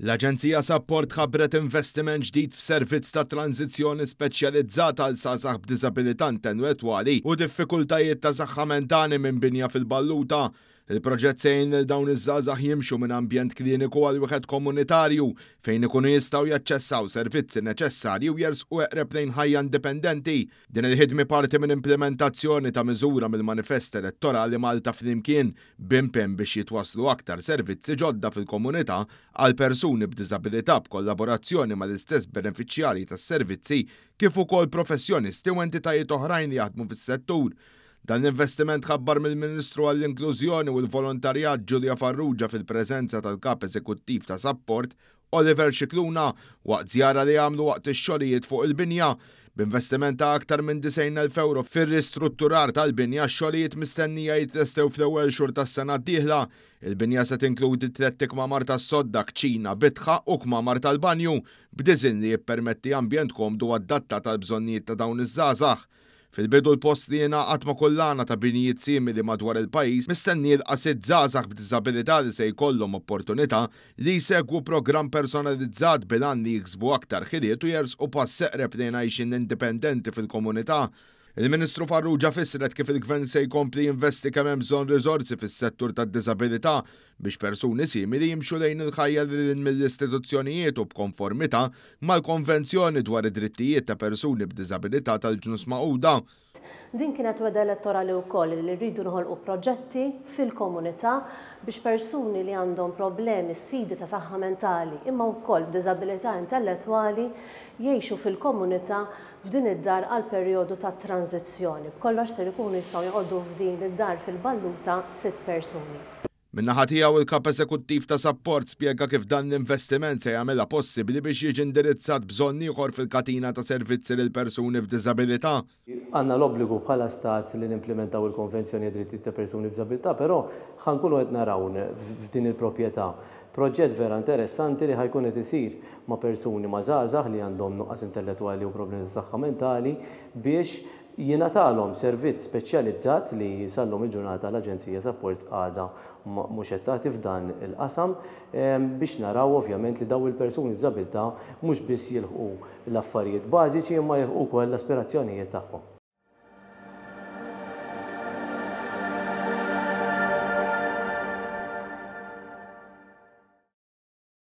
L-Aġenzija Sapport ħabbret investiment ġdid f'servizz ta' tranżizzjoni speċjalizzat għal żgħażagħ b'diżabilità intellettwali u diffikultajiet ta' saħħa mentali minn binja fil-Balluta. Il-proġett se jgħin lil dawn iż-żgħażagħ jimxu minn ambjent kliniku għal wieħed komunitarju fejn ikunu jistgħu jaċċessaw servizzi neċessarji u jersqu eqreb lejn ħajja indipendenti. Din il-ħidma hi parti minn implimentazzjoni ta' miżura mill-manifest elettorali Malta Flimkien b'impenn biex jitwasslu aktar servizzi ġodda fil-komunità għal persuni b'diżabilità b'kollaborazzjoni mal-istess benefiċjarji tas-servizzi kif ukoll professjonisti u entitajiet oħrajn li jaħdmu fis-settur. Dan l-investiment tħabbar mill-Ministru għall-Inklużjoni u l-Volontarjat Julia Farrugia fil-preżenza tal-Kap Eżekuttiv ta' Sapport Oliver Scicluna waqt żjara li għamlu waqt ix-xogħlijiet fuq il-binja. B'investiment ta' aktar minn 90,000 ewro fir-ristrutturar tal-binja, x-xogħlijiet mistennija jitlestew fl-ewwel xhur tas-sena d-dieħla. Il-binja se tinkludi tlett ikmamar tas-sodda, kċina, bitħa u kmamar tal-banju, b'diżinn li jippermetti ambjent komdu adattat għall-bżonnijiet ta' dawn iż-żgħażagħ. Fil-bidu l-post li jingħaqad ma' kullana ta' binjiet simili madwar il-pajjiż mistenni jilqa' sitt żgħażagħ b'diżabilità li se jkollhom opportunità li jsegwu programm personalizzat bil-għan li jiksbu aktar ħiliet u jersqu pass eqreb lejn għajxien indipendenti fil-komunità. Il-Ministru Farrugia fissret kif il-Gvern se jkompli jinvesti kemm hemm bżonn riżorsi fis-settur tad-diżabilità biex persuni simili jimxu lejn il-ħajja lil hinn mill-istituzzjonijiet u b'konformità mal-Konvenzjoni dwar id-Drittijiet ta' Persuni b'Diżabilità tal-Ġnus Magħquda. Din kienet wegħda elettorali wkoll li rridu noħolqu proġetti fil-komunità biex persuni li għandhom problemi, sfidi ta' saħħa mentali imma wkoll b'diżabilità intellettwali jgħixu fil-komunità f'din id-dar għal perjodu ta' tranżizzjoni. B'kollox ser ikunu jistgħu joqogħdu f'din id-dar fil-Balluta sitt persuni. Min-naħa tiegħu, il-Kap Eżekuttiv ta' Sapport spjega kif dan l-investiment se jagħmilha possibbli biex jiġi indirizzat bżonn ieħor fil-katina ta' servizzi lil persuni b'diżabilità. Għandna l-obbligu bħala Stat li nimplimentaw il-Konvenzjoni għad-Drittijiet ta' Persuni b'Diżabilità, però ħa nkunu qed naraw f'din il-proprjetà proġett vera interessanti li ħa jkun qed isir ma' persuni, ma' żgħażagħ li għandhom nuqqas intellettwali u problemi ta' saħħa mentali biex jingħatalhom servizz speċjalizzat li sal-lum il-ġurnata l-Aġenzija Sapport għadha mhux qed tagħti f'dan il-qasam biex naraw ovvjament li dawn il-persuni b'diżabilità mhux biss jilħqu l-affarijiet bażiċi imma jilħqu wkoll l-aspirazzjonijiet tagħhom.